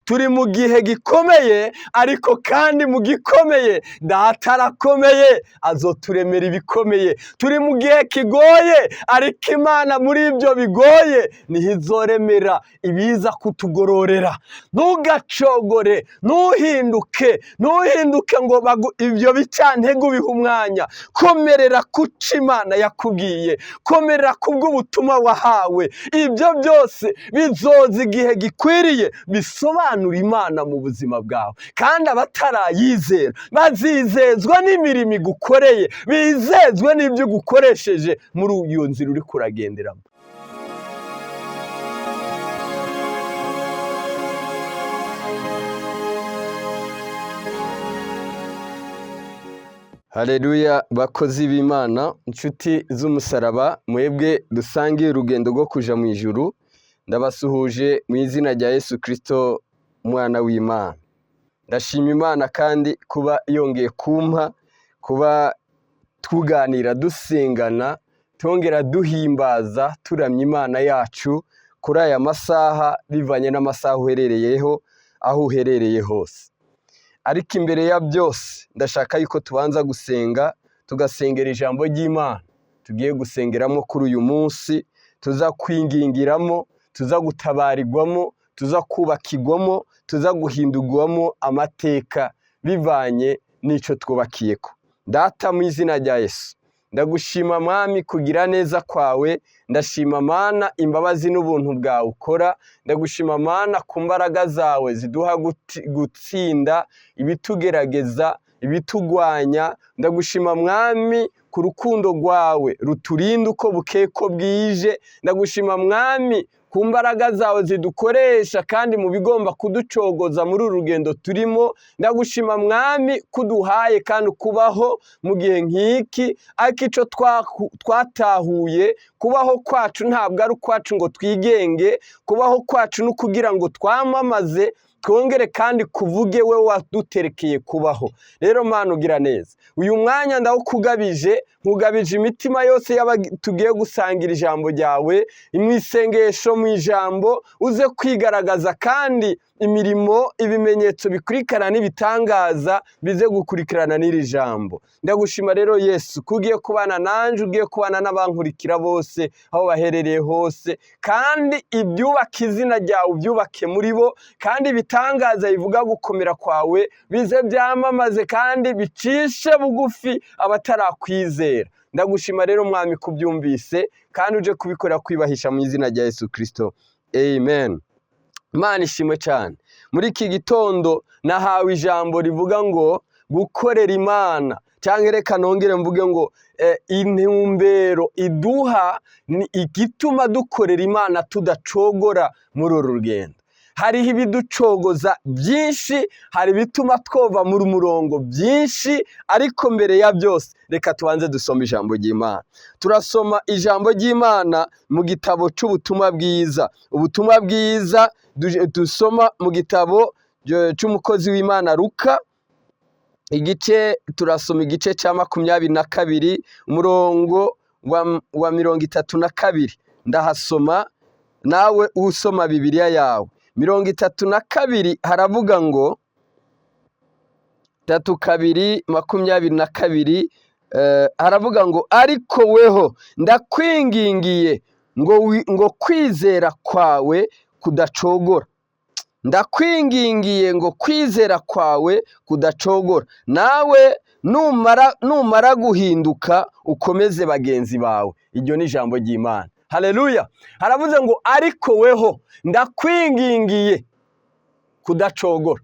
Turi mu gihe gikomeye, ariko kandi mu gikomeye Data arakomeye, azoturemera ibikomeye. Turi mu gihe kigoye, ariko Imana muri ibyo bigoye niho izoremera ibiza kutugororera. Ntugacogore, ntuhinduke, ntuhinduke ngo ibyo bicantege ubihe umwanya. Komerera kuco Imana yakubwiye, komerera kubw'ubutumwa wahawe. Ibyo byose bizoza igihe gikwiriye, bisobanura Imana mu buzima bwawe. Kandi abatarayizera bazizezwa n'imirimo igukoreye, bizezwe n'ibyo ugukoresheje muri iyo nzira uri kuragenderamo. Haleluya, bakozi b'Imana, inshuti z'umusaraba, mwebwe dusangiye urugendo rwo kuja mu ijuru, ndabasuhuje mu izina rya Yesu Kristo umwana w'Imana. Ndashima Imana kandi kuba yongeye kumpa kuba tuganira, dusengana, twongera duhimbaza, turamya Imana yacu kuri aya masaha, bivanye n'amasaha uherereyeho, aho uherereye hose. Ariko imbere ya byose ndashaka yuko tubanza gusenga, tugasengera ijambo ry'Imana tugiye gusengeramo kuri uyu munsi, tuza kwingingiramo, tuza gutabarirwamo, tuza kubakirwamo, tuza guhindurwamo amateka bivanye n'ico twubakiyeko. Data, mu izina rya Yesu, ndagushima Mwami kugira neza kwawe, ndashima Mana imbabazi n'ubuntu bwawe ukora, ndagushima Mana ku mbaraga zawe ziduha gutsinda ibitugerageza, ibitugwanya. Ndagushima Mwami ku rukundo rwawe ruturinda uko bukeye ko bwije. Ndagushima Mwami ku mbaraga zawe zidukoresha kandi mu bigomba kuducogoza muri uru rugendo turimo. Ndagushima Mwami kuduhaye kandi kubaho mu gihe nk'iki, ariko ico twatahuye, kubaho kwacu ntabwo ari ukwacu ngo twigenge, kubaho kwacu ni ukugira ngo twamamaze, twongere kandi kuvuge we waduterekeye kubaho. Rero Mana ugira neza, uyu mwanya ndawukugabije, nkugabije imitima yose y'aba tugiye gusangira ijambo ryawe mu isengesho, mu ijambo uze kwigaragaza, kandi imirimo, ibimenyetso bikurikirana n'ibitangaza bize gukurikirana n'iri jambo. Ndagushima rero Yesu ko ugiye kubana nanje, ugiye kubana n'abankurikira bose aho baherereye hose, kandi ibyubaka izina ryawe ubyubake muri bo, kandi ibitangaza bivuga gukomera kwawe bize byamamaze kandi bicishe bugufi abatarakwizera. Ndagushima rero Mwami kubyumvise kandi uje kubikora kwibahisha mu izina rya Yesu Kristo, amen. Imana ishimwe cyane. Muri iki gitondo nahawe ijambo rivuga ngo gukorera Imana, cyangwa reka nongere mvuge ngo intumbero iduha ni igituma dukorera Imana tudacogora muri uru rugendo. Hariho ibiducogoza byinshi, hari ibituma twova muri murongo byinshi, ariko mbere ya byose reka tubanze dusome ijambo ry'Imana. Turasoma ijambo ry'Imana mu gitabo c'ubutumwa bwiza. Ubutumwa bwiza dusoma mu gitabo c'umukozi w'Imana Luka, igice turasoma igice ca 22, umurongo wa 32. Ndahasoma, nawe usoma Bibiliya yawe. 32 haravuga ngo tatu kabiri 22, haravuga ngo ariko weho ndakwingingiye ngo kwizera kwawe kudacogora. Ndakwingingiye ngo kwizera kwawe kudacogora, nawe numara guhinduka ukomeze bagenzi bawe. Iryo ni ijambo ry'Imana. Haleluya. Haravuze ngo ariko weho ndakwingingiye kudacogora,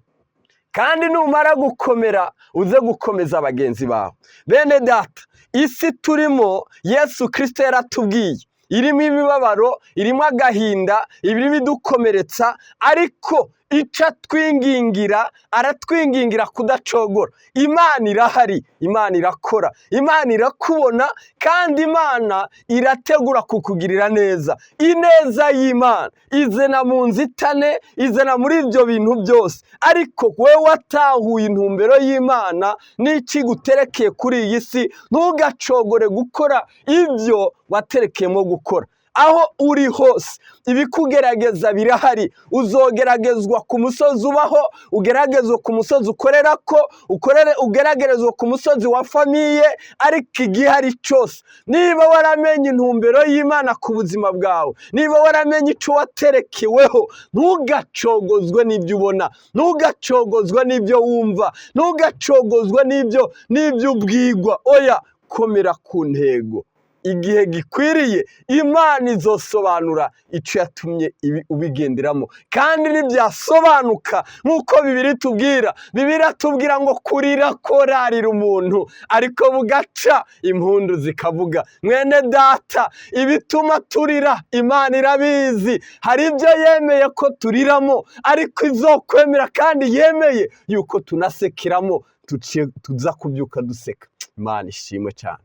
kandi numara gukomera uze gukomeza bagenzi bawe. Bene data, isi turimo Yesu Kristo yaratubwiye irimo imibabaro, irimo agahinda, irimo idukomeretsa, ariko ica twingingira, aratwingingira kudacogora. Imana irahari, Imana irakora, Imana irakubona, kandi Imana irategura kukugirira neza. Ineza y'Imana izena mu nzitane, izena muri ibyo bintu byose, ariko wewe watahuye intumbero y'Imana n'ikiguterekeye kuri iyi si, ntugacogore gukora ibyo waterekeyemo gukora. Aho uri hose ibikugerageza birahari. Uzogeragezwa ku musozi ubaho, ugeragezwa ku musozi ukorera ko ukorere, ugeragerezwa ku musozi wa famille. Ariko igihari cyose, niba waramenye intumbero y'Imana ku buzima bwawe, niba waramenye icyo waterekeweho, ntugacogozwe n'ibyo ubona, ntugacogozwe n'ibyo wumva, ntugacogozwe n'ibyo ubwigwa. Oya, komera ku ntego. Igihe gikwiriye Imana izosobanura icyo yatumye ibi ubigenderamo. Kandi ntibyasobanuka nk'uko Bibiliya itubwira. Bibiliya itubwira ngo kurira korarira umuntu, ariko bugaca impundu zikavuga. Mwene data, ibituma turira Imana irabizi. Hari ibyo yemeye ko turiramo, ariko izokwemera kandi yemeye yuko tunasekeramo, tuza kubyuka duseka. Imana ishimwe cyane.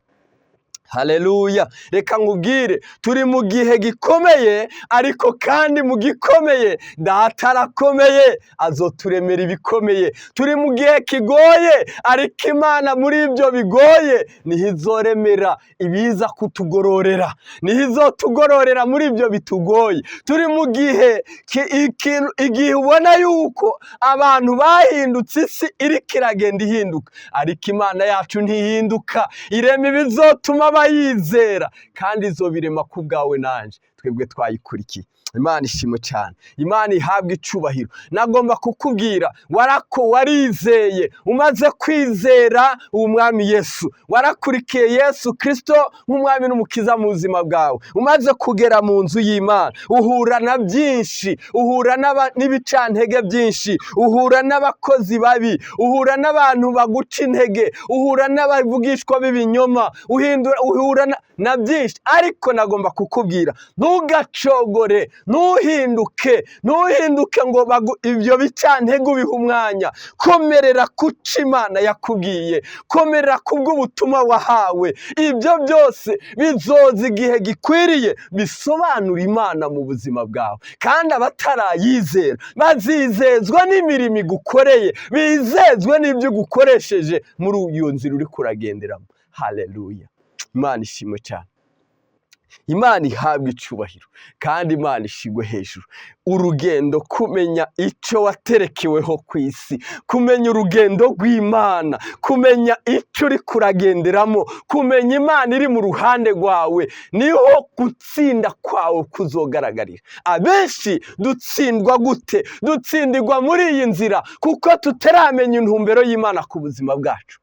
Haleluya! Reka nkubwire, turi mu gihe gikomeye, ariko kandi mu gikomeye Data arakomeye, azoturemera ibikomeye. Turi mu gihe kigoye, ariko Imana muri ibyo bigoye niho izoremera ibiza kutugororera, niho izotugororera muri ibyo bitugoye. Turi mu gihe igihe ubona yuko abantu bahindutse, isi iriko iragenda ihinduka, ariko Imana yacu ntihinduka. Irema ibizotuma bayizera, kandi izobirema ku bwawe nanje, twebwe twayikurikiye. Imana ishimwe cyane, Imana ihabwe icubahiro. Nagomba kukubwira, warako warizeye, umaze kwizera uwo Mwami Yesu, warakurikiye Yesu Kirisito nk'umwami n'umukiza mu buzima bwawe. Umaze kugera mu nzu y'Imana, uhura na byinshi, uhura n'ibicantege byinshi, uhura n'abakozi babi, uhura n'abantu baguca intege, uhura n'abavugishwa b'ibinyoma, uhura na byinshi. Ariko nagomba kukubwira, ntugacogore, ntuhinduke, ntuhinduke ngo ibyo bicantege ubihe umwanya. Komerera kuco Imana yakubwiye, komerera kubw'ubutumwa wahawe. Ibyo byose bizoza igihe gikwiriye, bisobanura Imana mu buzima bwawe. Kandi abatarayizera bazizezwa n'imirimo igukoreye, bizezwe n'ibyo ugukoresheje muri iyo nzira uri kuragenderamo. Haleluya! Imana ishimwe cyane, Imana ihabwe icubahiro, kandi Imana ishigwe hejuru. Urugendo, kumenya icyo waterekeweho ku isi, kumenya urugendo rw'Imana, kumenya icyo uri kuragenderamo, kumenya Imana iri mu ruhande rwawe, niho gutsinda kwawe kuzogaragarira. Abenshi dutsindwa gute? Dutsindirwa muri iyi nzira kuko tutaramenya intumbero y'Imana ku buzima bwacu.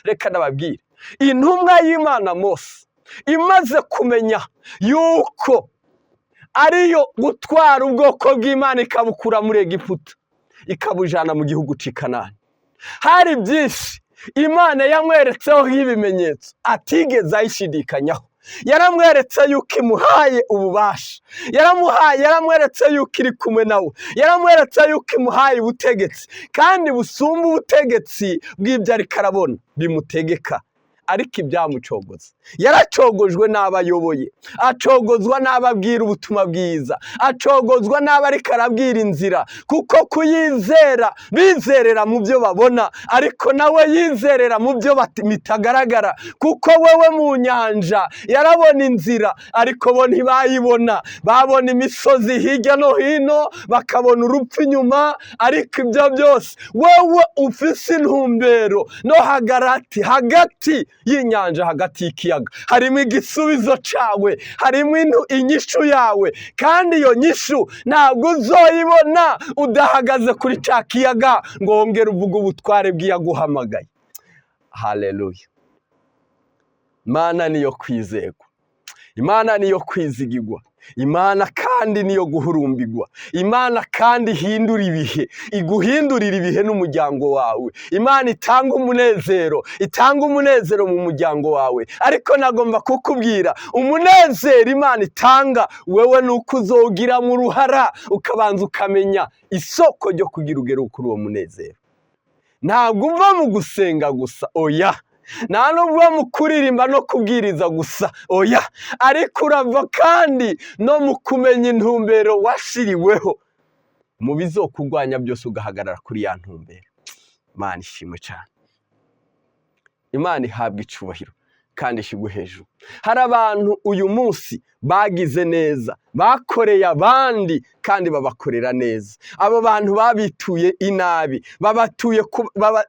Reka nababwire, intumwa y'Imana Mose imaze kumenya yuko ariyo gutwara ubwoko bw'Imana ikabukura muri Egiputa ikabujana mu gihugu cy'i Kanani, hari byinshi Imana yamweretseho nk'ibimenyetso atigeze ayishidikanyaho. Yaramweretse yuko imuhaye ububasha, yaramweretse yuko iri kumwe nawe, yaramweretse yuko imuhaye ubutegetsi kandi busumba ubutegetsi bw'ibyo ariko arabona bimutegeka. Ariko ibyamucogoza, yaracogojwe n'abo ayoboye, acogozwa n'abo abwira ubutumwa bwiza, acogozwa n'abo ariko arabwira inzira, kuko kuyizera bizerera mu byo babona, ariko nawe yizerera mu byo bitagaragara. Kuko wewe mu nyanja yarabona inzira, ariko bo ntibayibona. Babona imisozi hirya no hino, bakabona urupfu inyuma. Ariko ibyo byose, wowe ufise intumbero, no hagati hagati y'inyanja, hagati y'ikiyaga, harimo igisubizo cyawe, harimo inyishu yawe. Kandi iyo nyishu ntabwo uzoyibona udahagaze kuri cya kiyaga ngo wongere uvuge ubutware bw'iyaguhamagaye. Haleluya! Imana niyo kwizerwa, Imana niyo kwizigirwa, Imana kandi niyo guhurumbirwa, Imana kandi ihindura ibihe, iguhindurira ibihe n'umuryango wawe. Imana itanga umunezero, itanga umunezero mu muryango wawe. Ariko nagomba kukubwira, umunezero Imana itanga, wewe ni uko uzowugiramo uruhara, ukabanza ukamenya isoko ryo kugira ugere kuri uwo munezero. Ntabwo uva mu gusenga gusa, oya. Nta nubwo mu kuririmba no kubwiriza gusa, oya. Ariko urava kandi no mu kumenya intumbero washiriweho, mu bizokurwanya byose ugahagarara kuri ya ntumbero. Imana ishimwe cyane, Imana ihabwa icubahiro, kandi Imana ishigwe hejuru. Kandi ishyirwe hejuru. Hari abantu uyu munsi bagize neza, bakoreye abandi kandi babakorera neza. Abo bantu babituye inabi,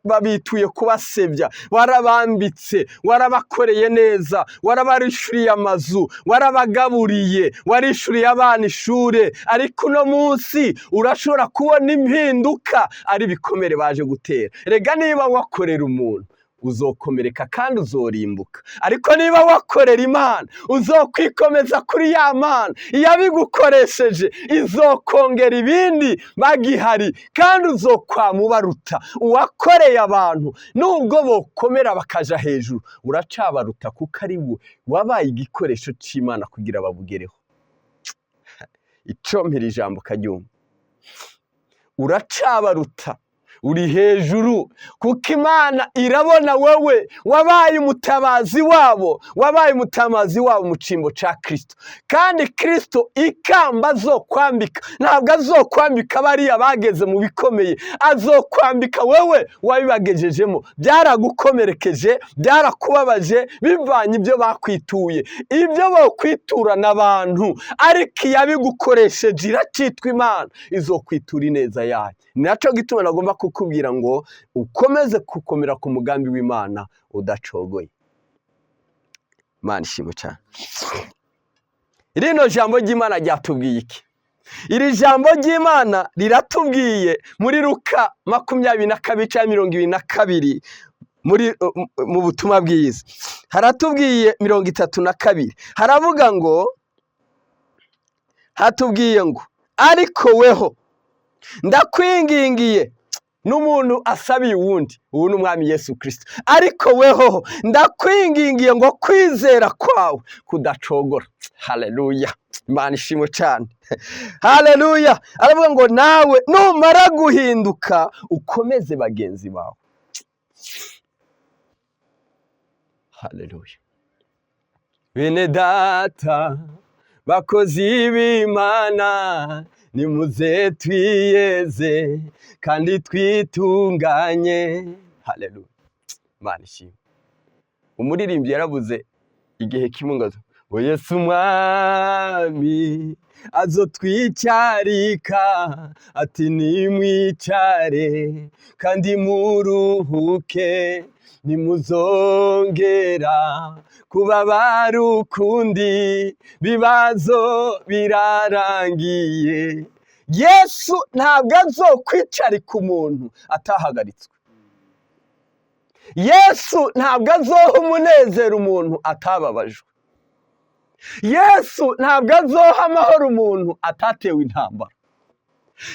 babituye kubasebya. Warabambitse, warabakoreye neza, warabarishuriye amazu, warabagaburiye, warishuriye abana ishure, ariko uno munsi urashobora kubona impinduka ari ibikomere baje gutera. Rega niba wakorera umuntu, uzokomereka kandi uzorimbuka, ariko niba wakorera Imana, uzokwikomeza kuri ya Mana iyabigukoresheje, izokongera ibindi bagihari, kandi uzokwama ubaruta. Uwakoreye abantu, nubwo bokomera bakaja hejuru, uracabaruta, kuko ari we wabaye igikoresho c'Imana kugira babugereho. Icompera ijambo karyumva, uracabaruta, uri hejuru, kuko Imana irabona wewe wabaye umutabazi wabo, wabaye umutabazi wabo mu cimbo ca Kristo. Kandi Kristo ikamba azokwambika, ntabwo azokwambika bariya bageze mu bikomeye, azokwambika wewe wabibagejejemo. Byaragukomerekeje, byarakubabaje, bivanye ibyo bakwituye. Ibyo bokwitura n'abantu, ariko iyabigukoresheje iracitwa Imana, izokwitura ineza yayo. Ni nacyo gituma nagomba kukubwira ngo ukomeze gukomera ku mugambi w'Imana udacogoye. Imana ishimwe cyane. Rino jambo ry'Imana ryatubwiye iki? Iri jambo ry'Imana riratubwiye muri Luka 22 cyangwa 22, muri mu butumwa bwiza haratubwiye 32, haravuga ngo, hatubwiye ngo: "Ariko weho ndakwingingiye." N'umuntu asabiye uwundi, ubu ni Umwami Yesu Kirisito. "Ariko weho ndakwingingiye ngo kwizera kwawe kudacogora." Haleluya, Imana ishimwe cyane, haleluya. Aravuga ngo nawe numara guhinduka ukomeze bagenzi bawe. Haleluya. Bene data, bakozi b'Imana, nimuze twiyeze kandi twitunganye. Haleluya, Imana ishimwe. Umuririmbyi yarabuze igihe kimwe ngo Yesu Umwami azotwicarika, ati: "Nimwicare kandi muruhuke, ntimuzongera kubabara ukundi, bibazo birarangiye." Yesu ntabwo azokwicarika umuntu atahagaritswe. Yesu ntabwo azoha umunezero umuntu atababajwe. Yesu ntabwo azoha amahoro umuntu atatewe intambara.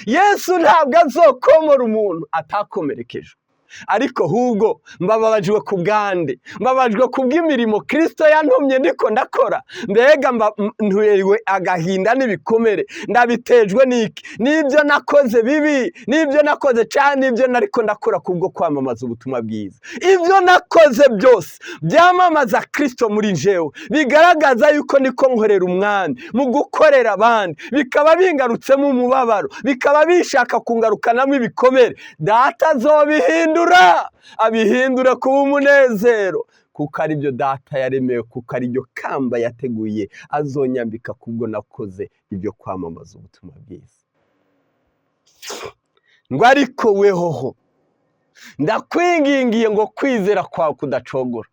Yesu ntabwo azokomora umuntu atakomerekejwe. Ariko ahubwo mbababajwe ku bwande? Mbabajwe ku bw'imirimo Kirisito yantumye ndiko ndakora. Mbega ntewe agahinda n'ibikomere, ndabitejwe n'iki? N'ibyo nakoze bibi, n'ibyo nakoze cyane, n'ibyo nariko ndakora kubwo kwamamaza ubutumwa bwiza? Ibyo nakoze byose byamamaza Kirisito muri jewe, bigaragaza yuko niko nkorera Umwami mu gukorera abandi, bikaba bingarutsemo umubabaro, bikaba bishaka kungarukanamo ibikomere, Data azobihindura, abihindura kuba umunezero, kuko aribyo Data yaremewe, kuko aribyo kamba yateguye azonyambika kubwo nakoze ibyo kwamamaza ubutumwa bwiza. Ngo ariko wehoho ndakwingingiye ngo kwizera kwawe kudacogora.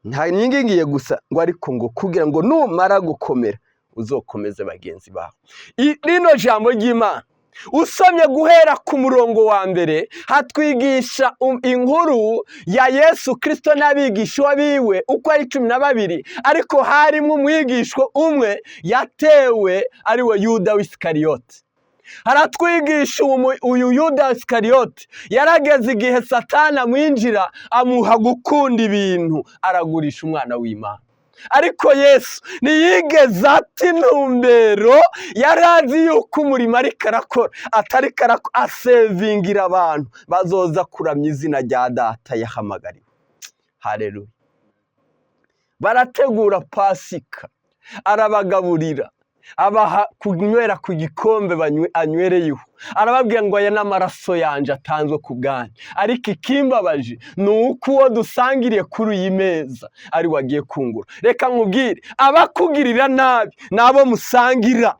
Nta nyingingiye gusa ngo, ariko ngo kugira ngo numara gukomera uzokomeze bagenzi bawe. Rino jambo ry'Imana usomye guhera ku murongo wa mbere, hatwigisha inkuru ya Yesu Kirisito n'abigishwa biwe uko ari 12, ariko harimo umwigishwa umwe yatewe, ari we Yuda w'Isikariyoti. Haratwigisha uyu Yuda Isikariyoti yarageze igihe Satani amwinjira, amuha gukunda ibintu, aragurisha Umwana w'Imana. Ariko Yesu ntiyigeze ata intumbero. Yari azi yuko umurimo ariko arakora atari asevingira abantu bazoza kuramya izina rya Data yahamagariwe. Haleluya. Barategura Pasika, arabagaburira. Abaha kunywera ku gikombe anywereyeho, arababwira ngo: "Aya ni amaraso yanje atanzwe ku bwanyu." Ariko ikimbabaje ni uko uwo dusangiriye kuri iyi meza ari we agiye kungura. Reka nkubwire, abakugirira nabi ni abo musangira,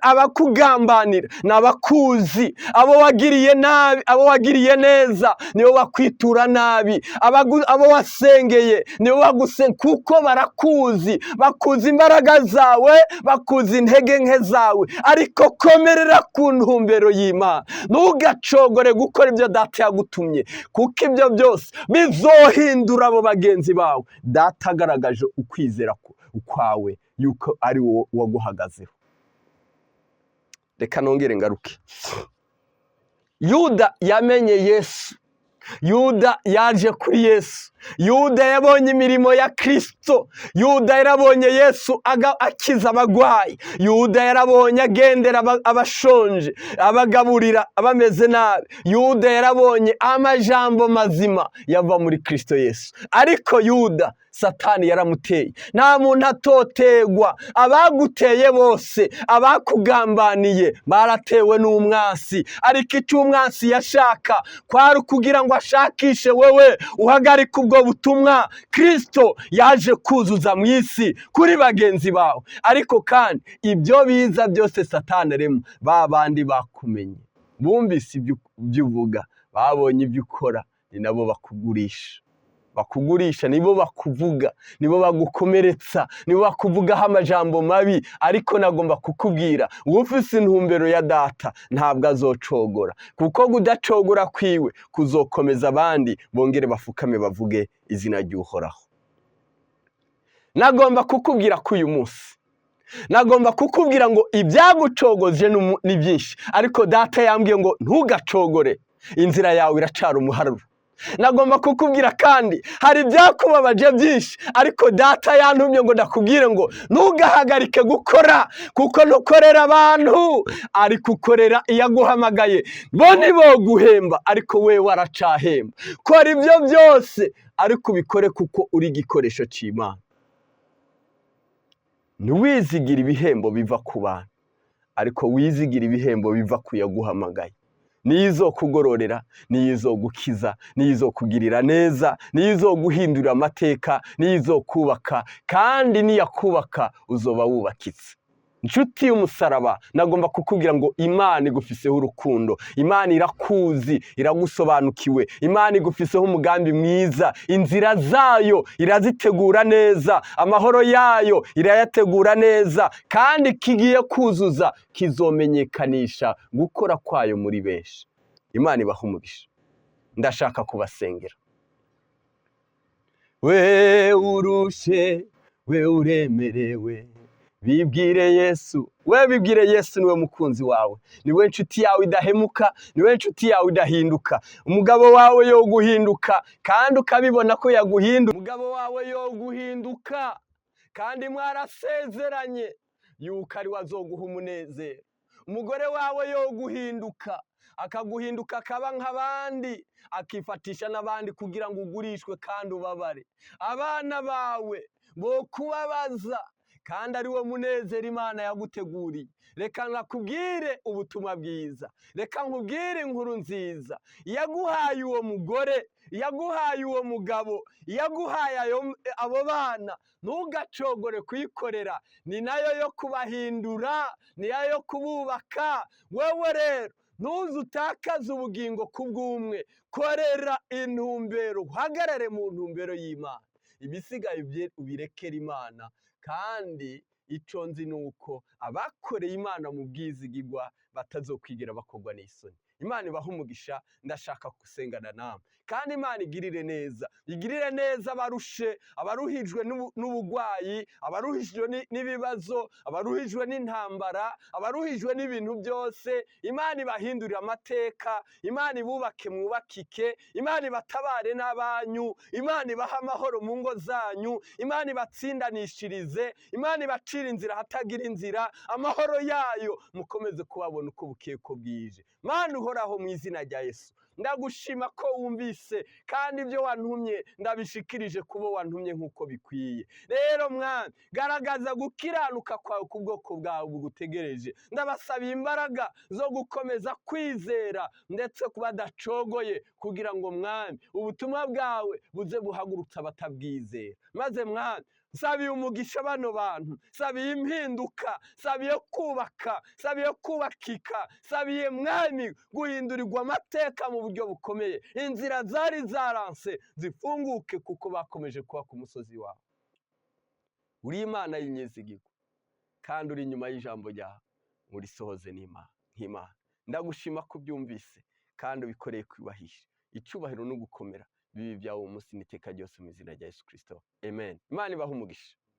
abakugambanira ni abakuzi, abo wagiriye nabi, abo wagiriye neza nibo bakwitura nabi, abo wasengeye nibo baguse, kuko barakuzi, bakuzi imbaraga zawe, bakuzi intege nke zawe. Ariko komerera ku ntumbero y'Imana, ntugacogore gukora ibyo Data yagutumye, kuko ibyo byose bizohindura abo bagenzi bawe. Data agaragaje ukwizera kwawe yuko ari wowe waguhagazeho. Reka nongere ngaruke. Yuda yamenye Yesu, Yuda yaje kuri Yesu, Yuda yabonye imirimo ya Kirisito, Yuda yarabonye Yesu akiza abagwayi, Yuda yarabonye agendera abashonje, abagaburira abameze nabi, Yuda yarabonye amajambo mazima yava muri Kirisito Yesu. Ariko Yuda, Satani yaramuteye. Nta muntu atotegwa. Abaguteye bose, abakugambaniye, baratewe n'umwansi. Ariko icyo umwansi yashaka kwari ukugira ngo ashakishe wewe uhagarike ubwo butumwa Kirisito yaje kuzuza mu isi kuri bagenzi bawe. Ariko kandi ibyo biza byose Satani arimo, ba bandi bakumenye, bumvise ibyo uvuga, babonye ibyo ukora, ni nabo bakugurisha, bakugurisha, nibo bakuvuga, nibo bagukomeretsa, nibo bakuvugaho amajambo mabi. Ariko nagomba kukubwira ngo ufise intumbero ya Data ntabwo azocogora, kuko kudacogora kwiwe kuzokomeza abandi bongere bafukame bavuge izina ry'Uhoraho. Nagomba kukubwira ko uyu munsi nagomba kukubwira ngo ibyagucogoje ni byinshi, ariko Data yambwiye ngo ntugacogore, inzira yawe iracara umuharuro. Nagomba kukubwira kandi hari ibyakubabaje byinshi, ariko Data yantumye ngo ndakubwire ngo ntugahagarike gukora, kuko ntukorera abantu ariko ukorera iyaguhamagaye. Bo ntiboguhemba, ariko we waracahemba. Kora ibyo byose, ariko ubikore kuko uri igikoresho cy'Imana. Ntiwizigire ibihembo biva ku bantu, ariko wizigire ibihembo biva ku yaguhamagaye. Niyo izokugororera, niyo izogukiza, niyo izokugirira neza, niyo izoguhindurira amateka, niyo izokubaka, kandi niyakubaka uzoba wubakitse. Inshuti y'umusaraba, nagomba kukubwira ngo Imana igufiseho urukundo, Imana irakuzi, iragusobanukiwe, Imana igufiseho umugambi mwiza. Inzira zayo irazitegura neza, amahoro yayo irayategura neza, kandi kigiye kuzuza kizomenyekanisha gukora kwayo muri benshi. Imana ibaha umugisha. Ndashaka kubasengera. We urushe, we uremerewe, bibwire Yesu. We bibwire Yesu, niwe mukunzi wawe, niwe nshuti yawe idahemuka, niwe nshuti yawe idahinduka. Umugabo wawe yo guhinduka kandi ukabibona ko yaguhinduka, umugabo wawe yo guhinduka kandi mwarasezeranye yuko ari we azoguha umunezero, umugore wawe yo guhinduka, akaguhinduka akaba nk'abandi, akifatisha n'abandi kugira ngo ugurishwe kandi ubabare, abana bawe bo kubabaza kandi ari wo munezero Imana yaguteguriye. Reka nkakubwire ubutumwa bwiza, reka nkubwire inkuru nziza: yaguhaye uwo mugore, yaguhaye uwo mugabo, yaguhaye abo bana, ntugacogore kuyikorera. Ni nayo yo kubahindura, ni nayo yo kububaka. Wewe rero ntuze utakaze ubugingo ku bw'umwe. Korera intumbero, uhagarare mu ntumbero y'Imana, ibisigaye ubirekere Imana. Kandi icyo nzi ni uko abakoreye Imana mu bwizigigwa batazokwigera bakorwa n'isoni. Imana ibaha umugisha. Ndashaka gusengana namwe, kandi Imana igirire neza, igirire neza abarushe, abaruhijwe n'ubugwayi, abaruhijwe n'ibibazo, abaruhijwe n'intambara, abaruhijwe n'ibintu byose. Imana ibahindurire amateka, Imana ibubake mwubakike, Imana ibatabare n'abanyu, Imana ibahe amahoro mu ngo zanyu, Imana ibatsindanishirize, Imana ibacire inzira ahatagira inzira. Amahoro yayo mukomeze kubabona. bakabibona uko bukeye ko bwije. Mana uhoraho, mu izina rya Yesu, ndagushima ko wumvise, kandi ibyo wantumye ndabishikirije kubo wantumye nk'uko bikwiye. Rero Mwami, garagaza gukiranuka kwawe ku bwoko bwawe bugutegereje. Ndabasabiye imbaraga zo gukomeza kwizera ndetse badacogoye, kugira ngo, Mwami, ubutumwa bwawe buze buhagurutsa abatabwizera. Maze Mwami, sabiye umugisha bano bantu, sabiye impinduka, sabiye kubaka, sabiye kubakika, sabiye, Mwami, guhindurirwa amateka mu buryo bukomeye. Inzira zari zaranse zifunguke kuko bakomeje kuba ku musozi wawe. Uri Imana y'inyizigirwa kandi uri inyuma y'ijambo ryawe, urisohoze n'Imana nk'Imana. Ndagushima ko ubyumvise kandi ubikoreye kwubahisha. Icyubahiro no gukomera bibe ibyawe umunsi n'iteka ryose, mu izina rya Yesu Kirisito, amen. Imana ibahe umugisha.